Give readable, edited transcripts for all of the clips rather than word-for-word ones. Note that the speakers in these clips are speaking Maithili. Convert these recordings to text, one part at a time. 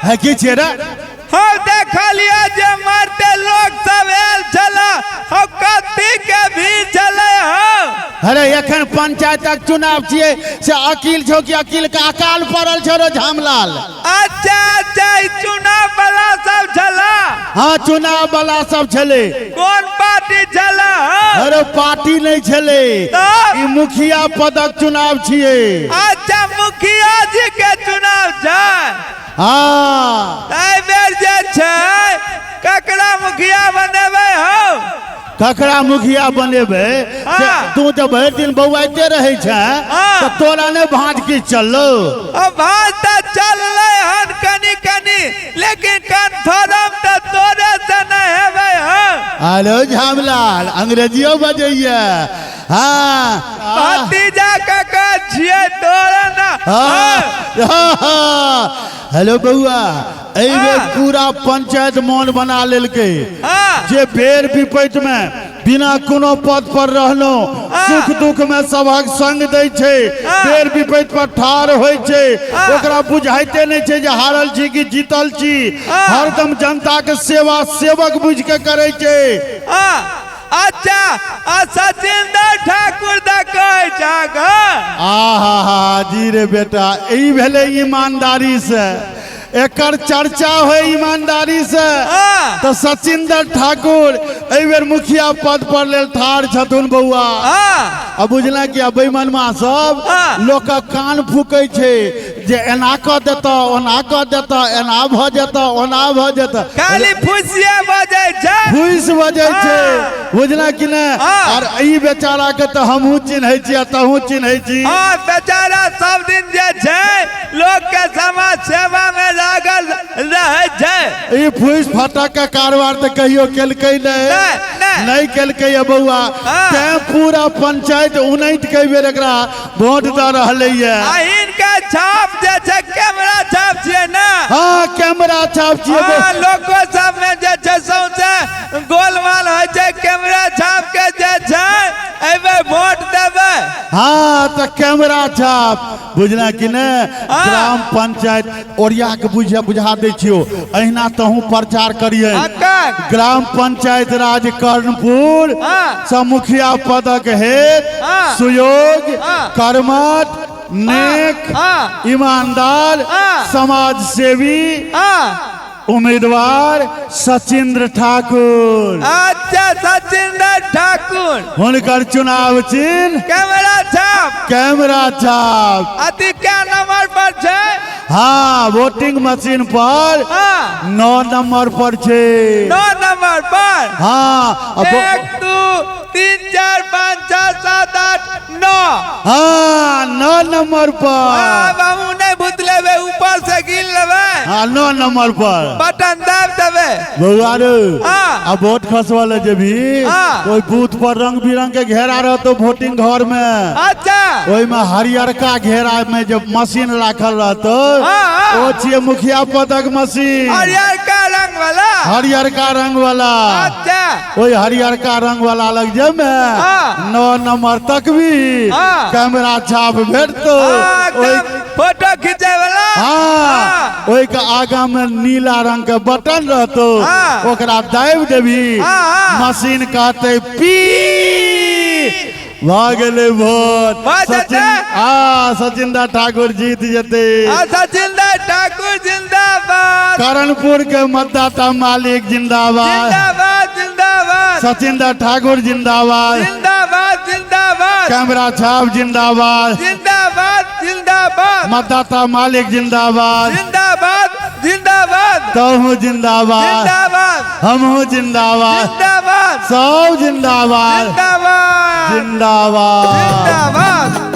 है की छियै रे? हम देखलियै जे मरते लोक सब आयल छलै, हम कथी के भीड़ छलै हौ? अरे एखन पंचायतक चुनाव छियै से अकील छौ कि अकील के अकाल पड़ल छौ रे झामलाल? अच्छा अच्छा, ई चुनाव वाला सब छला? हाँ, चुनाव वाला सब छलै। कोन पार्टी छला हौ? अरे पार्टी नहि छलै। तब? ई मुखिया पदक चुनाव छियै। अच्छा, मुखिया जी के चुनाव छै? हाँ। एहि बेर जे छै ककरा मुखिया बनेबै हौ? ककरा मुखिया बनेबै से? हाँ। तू तऽ भरि दिन बौआइते रहै छै। हाँ। तऽ तोरा नहि भाँज की चललो? भाज तऽ चललै हन कनि कनि, लेकिन कन्फर्म तऽ तोरे से नहि हेबै हौ। हेलो झामलाल, अंग्रेजियो बजैया। हाँ। भतीजा काका छियै तोरे ना। हाँ, हाँ। हेलो बौआ, एहि बेर हाँ। पूरा पंचायत मोन बना लेलकै हाँ। जे बेर विपैत में बिना कोनो पद पर रहलो हाँ। सुख दुख में सभक संग दै छै, हाँ। बेर विपैत पर ठाढ़ होइ छै, हाँ। ओकरा बुझाइते नहि छै जे हारल छी कि जीतल छी। हाँ। हरदम जनता के सेवा सेवक बुझि के करै छै। हाँ, अच्छा, आ सचिंदर ठाकुर द कहै छहक? आहा हा, जी रे बेटा, ई भेलै ईमानदारी से एकर चर्चा होय ईमानदारी से। हाँ। तऽ सचिंदर ठाकुर एहि बेर मुखिया पद पर लेल ठाढ़ छथुन बौआ। हाँ। आ बुझला कि आ बेईमानमा सब हाँ। लोकक कान फूकै छै जे एना कऽ देतऽ, ओना कऽ देतऽ, एना भऽ जेतऽ, ओना भऽ जेतऽ। खाली फुसिया बजै छै। फूसि बजै छै। हाँ। बुझला कि नहि? हाँ। आर ई बेचारा के तऽ हमहूँ चिन्है छी आ तहूँ चिन्है छी। हाँ, बेचारा सब दिन जे छै लोक के समाज सेवा में लागल रहै छै। ई फूसि फटक के कारोबार तऽ कहियो केलकै नहि। नहि, नहि। नहि केलकै ये बौआ। हाँ। तैं पूरा पंचायत उनैट के बेर एकरा वोट दऽ रहलै ये। आ हिनका छाप जे छै कैमरा छाप छियै ने? हाँ, कैमरा छाप छियै। हाँ, लोको सब में जे छै सौंसे गोलमाल होइ छै, कैमरा छाप के जे छै एहिबेर वोट देबै। हाँ, तऽ कैमरा छाप, बुझला कि ने? हाँ। ग्राम पंचायत ओरिया के बुझ बुझा दै छियो, अहिना तहूँ प्रचार करिए। हाँ, कर। ग्राम पंचायत राज कर्णपुर हाँ। से मुखिया पदक हेत हाँ। सुयोग, हाँ। कर्मठ, नेक, हाँ। ईमानदार, हाँ। समाज सेवी हाँ। उम्मीदवार सचिंद्र ठाकुर। अच्छा, सचिंद्र ठाकुर। हुनकर चुनाव चिन्ह कैमरा छाप। कैमरा छाप। अति क्या नंबर पर छै? हाँ, वोटिंग मशीन पर हाँ। 9 नंबर पर छै। 9 नंबर पर? हाँ, आ 1 2 3 4 5 6 7 8 9। हाँ, 9 नंबर पर। हाँ, बाबू नहीं भूत लेबे, ऊपर से गिन लेबे। हाँ, 9 नंबर पर बटन दाब देबे। बौआ रे। हाँ। आ वोट खसवा ले जेबी, हाँ। ओहि बूथ पर रंग बिरंग के घेरा रहतो वोटिंग घर में। अच्छा। ओहि में हरियरका घेरा में जो मशीन राखल रहतो, हाँ, हाँ। ओ छियै मुखिया पदक मशीन। हरियरका रंग वाला? हरियरका रंग वाला। अच्छा। ओहि हरियरका रंग वाला लग जेमे हाँ। 9 नंबर तक भी हाँ। कैमरा छाप भेटतो। हाँ, ओहि एकदम फोटो खींचे वाला। हाँ, ओहि के आगा में नीला रंग के बटन रहतो, हाँ। ओकरा दाबि देबी, हाँ, हाँ। मशीन कहते पी, भऽ गेलै वोट। भऽ जेतै? सचिन, हाँ, सचिंदर ठाकुर जीत जेतै। आ सचिंदर ठाकुर जिंदाबाद। करणपुर के मतदाता मालिक जिंदाबाद। जिंदाबाद जिंदाबाद। सचिंदर ठाकुर जिंदाबाद। जिंदाबाद जिंदाबाद। कैमरा छाप जिंदाबाद। जिंदाबाद जिंदाबाद। मतदाता मालिक जिंदाबाद। जिंदाबाद जिंदाबाद। तहु जिंदाबाद। जिंदाबाद। हमहू जिंदाबाद। जिंदाबाद। सब जिंदाबाद। जिंदाबाद। जिंदाबाद। जिंदाबाद।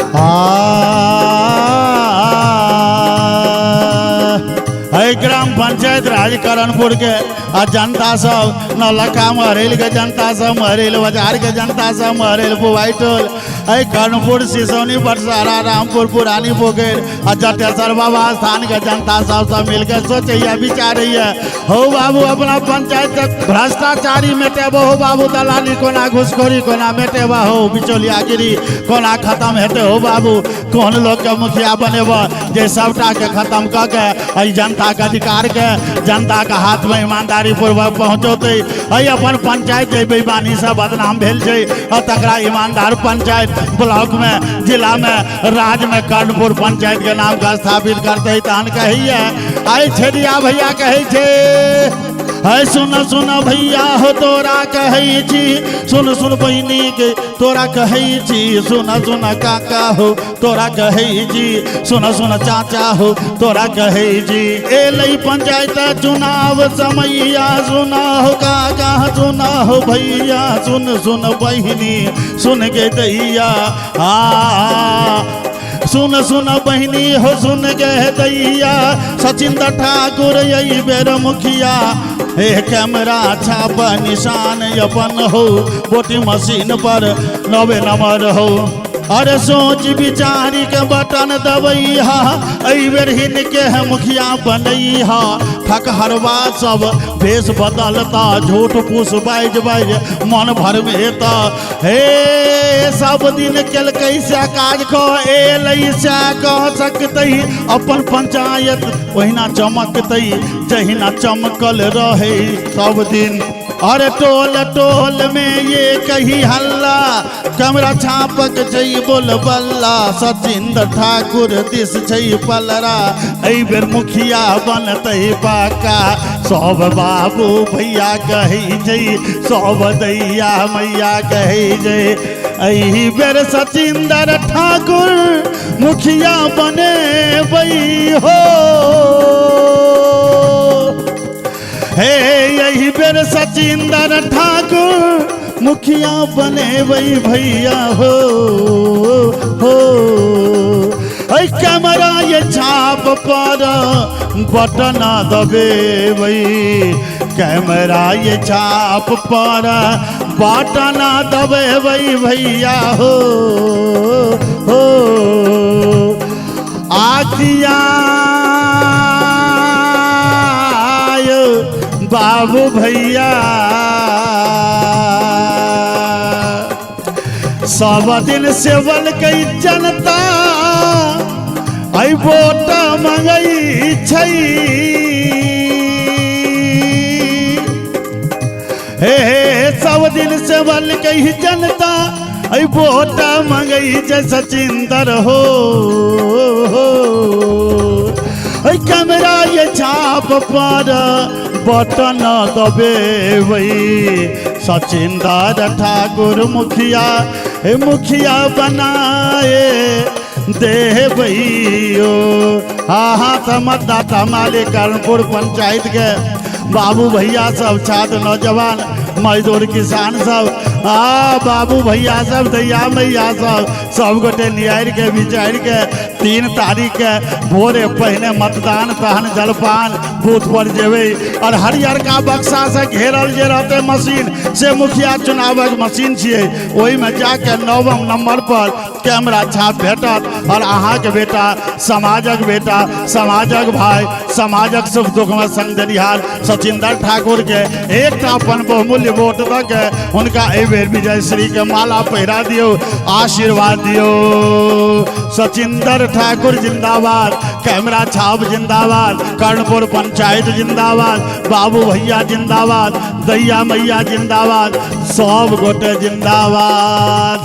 है ग्राम पंचायत राज करणपुर के आ जनता सब, नौलखा महरेल के जनता सब, महरेल बाजार के जनता सब, महरेल पुवाई टोल, है कर्णपुर, सिसौनी, बटसारा, रामपुर, पुरानी पोखरि आ जटेश्वर बाबा स्थान के जनता सब सब मिलके सोचैया विचारैया, हो बाबू अपना पंचायत के भ्रष्टाचारी मेटेबो, हो बाबू दलाली कोना, घुसखोरी कोना मेटेबा, हो बिचौलियागिरी कोना खत्म हेतै, हो बाबू कोन लोक के मुखिया बनेबो जे सबटा के खत्म कऽ के एहि जनता के अधिकार सरकार के जनता के हाथ में ईमानदारी पूर्वक पहुँचौतै। एहि अपन पंचायत जे बेईमानी से बदनाम भेल छै और तकरा ईमानदार पंचायत ब्लॉक में, जिला में, राज्य में कर्णपुर पंचायत के नाम के स्थापित करतै। तहन कहैया आइ छेदिया भैया कहै छै, है सुन सुन भैया हो तोरा कहै छी, सुन सुन बहिनी के तोरा कहै छी, सुन सुन काका हो तोरा कहै छी, सुन सुन चाचा हो तोरा कहै छी, एलै पंचायत चुनाव समैया, सुना हो काका सुना हो भैया, सुन सुन बहिनी सुन के दैया, आ सुन सुन बहिनी हो सुन गे दैया, सचिंदर ठाकुर यही बेर मुखिया, हे कैमरा छाप निशान अपन हो, वोटिंग मशीन पर 9 नंबर हो। अरे सोच विचारी के बटन दबैहा, एहि बेर हिनके है मुखिया बनैहा, ठकहरवा सब भेष बदलता, झूठ फूस बाजि बाजि मन भरमेता, हे सब दिन केलकै से काज कऽ एलै से कऽ सकतै, अपन पंचायत ओहिना चमकतै जहिना चमकल रहै सब दिन। अरे टोल टोल में ये कही हल्ला, कैमरा छापक छै बोल बल्ला, सचिंद्र ठाकुर दिस छै पलरा, एहि बेर मुखिया बनतै पक्का, सब बाबू भैया कहै छै, सब दैया मैया कहै छै, एहि बेर सचिंद्र ठाकुर मुखिया बनेबै हो, हे यही बेर सचिंदर ठाकुर मुखिया बनेबै भैया हो हो। ऐ कैमरा ये छाप पर बटन दबेबै, कैमरा ये छाप पर बटन दबेबै भैया हो हो। आखिया बाबू भैया सब दिन सेवल के जनता ऐ वोट मंगै छै, हे हे सब दिन सेवल के जनता ऐ वोट मंगै छै सचिंदर हो हो। ऐ कैमरा ये छाप पर बटन दबेबै, सचिंदर ठाकुर मुखिया हे मुखिया बनाए देबै ओ। हाँ हाँ तऽ मतदाता मालिक कर्णपुर पंचायत के बाबू भैया सब, छात्र नौजवान मजदूर किसान सब, आ बाबू भैया सब, दैया मैया सब, सब गोटे निहारि के विचारि के 3 तारीख के भोरे पहिने मतदान तहन जलपान बूथ पर जेबै और हरियरका बक्सा से घेरल जे रहतै मशीन से मुखिया चुनावक मशीन छियै, ओहिमे जाके 9 नंबर पर कैमरा छाप भेटत और अहाँके बेटा समाजक बेटा समाजक भाई समाजक सुख दुख में संग देनिहार सचिंदर ठाकुर के एकटा अपन बहुमूल्य वोट दऽ के हुनका एहि बेर विजयश्री के माला पहिरा दियौ, आशीर्वाद दियौ। सचिंदर ठाकुर जिंदाबाद, कैमरा छाप जिंदाबाद, कर्णपुर पंचायत जिंदाबाद, बाबू भैया जिंदाबाद, दैया मैया जिंदाबाद, सब गोटे जिंदाबाद।